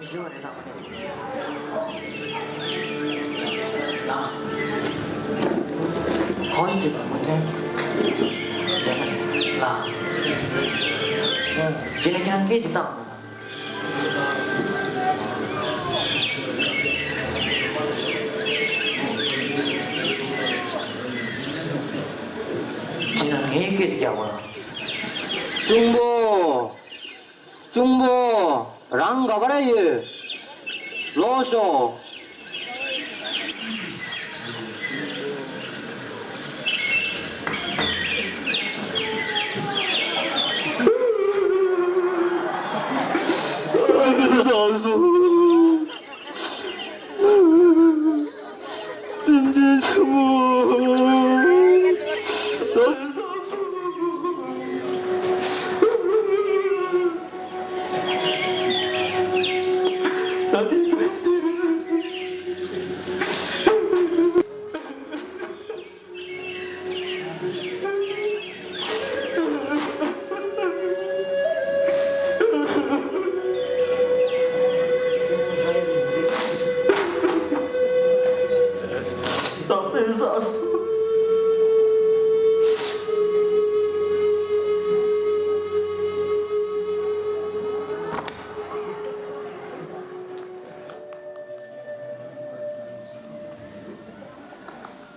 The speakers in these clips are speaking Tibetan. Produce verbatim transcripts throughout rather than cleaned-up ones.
ཞུ་བ་རེད་དམ། ལགས། གང་ཞིག་གིས་མུ་མཐུད་ལགས། ཡིན་ན་ཁྱེད་རང་སྐད་ཅིག་བཏང་། ཁྱེད་རང་ངའི་སྐད་ཅིག་རྒྱག་པ། གཅུང་པོ། གཅུང་པོ། རང་ག་པར་ཡོད། ལོག་ཤོག། སེམས་ཅན་ཆེན་མོ།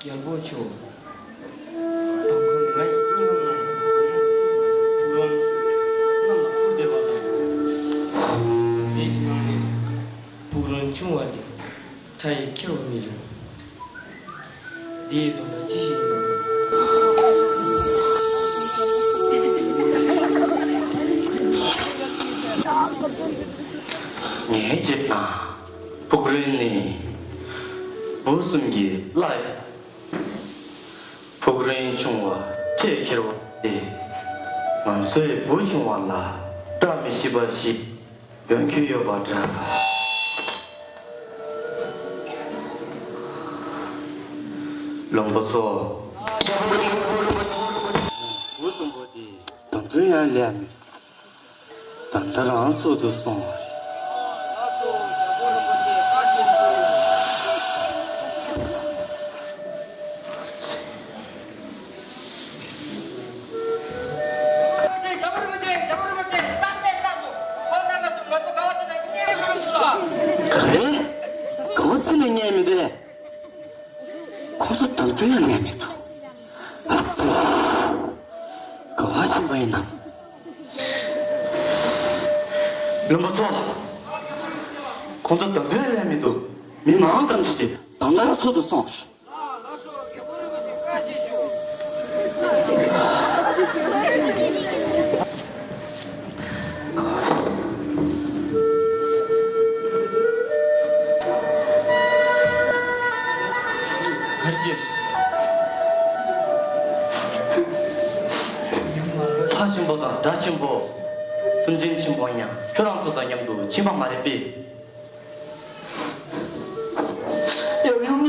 རྒྱལ་པོ་མཆོག། དང་ཁོང་ང་ཡི་སྙིང་ནང་ཕུག་རོན་གནམ་ལ་འཕུར་བསྡད་པ་དང་། དེའི་ནང་ནས་ཕུག་རོན་ཆུང་བ་དེ་ཁྲ་ཡིས་ཁྱེར་བ་མི་རུང་། འདིའི་དོན་དག་ཅི་ཞིག་ཡིན་ནམ། ངས་བྱས་ན་ཕུག་རོན་ནི་བུ་གསུམ་གྱི་བླ་ཡི། ཕུག་རོན་ཆུང་བ་ཁྲས་ཁྱེར་བ་དེ་ང་ཚོའི་བུ་ཆུང་བ་ལ་བཀྲ་མི་ཤིས་པ་ཞིག་ཡོང་གི་ཡོད་པ་འདྲ། བློན་པོ་ཚོ། བུ་གསུམ་པོ་དེ་ད་དུང་ཡང་ལེགས་མེད། ད་ལྟ་རང་ཚུགས་སུ་སོང་བ་རེད། ག་རེ། ག་བ་སི་ནས་ཉན་མི་འདུག་ཨེ། ཁོང་ཚོ་ད་དུང་ཡང་ལེན་མི་འདུག། ཨ་ཙི། ག་བ་ཕྱིན་པ་ཡིན་ནམ། བློན་པོ་ཚོ། ཁོང་ཚོ་ད་དུང་ཡང་ལེན་མི་འདུག། མི་མང་ཙམ་ཞིག་ད་ལྟ་རང་ཚུགས་སུ་སོང་། གར་གྱིས། ལྷ་ཆེན་པོ་དང་དགྲ་ཆེན་པོ། སེམས་ཅན་ཆེན་པོ་ཡང་ཁྱོད་རང་ཚོ་དང་མཉམ་དུ་ཕྱིན་པ་མ་རེད་པས། ཡབ་ཡུམ།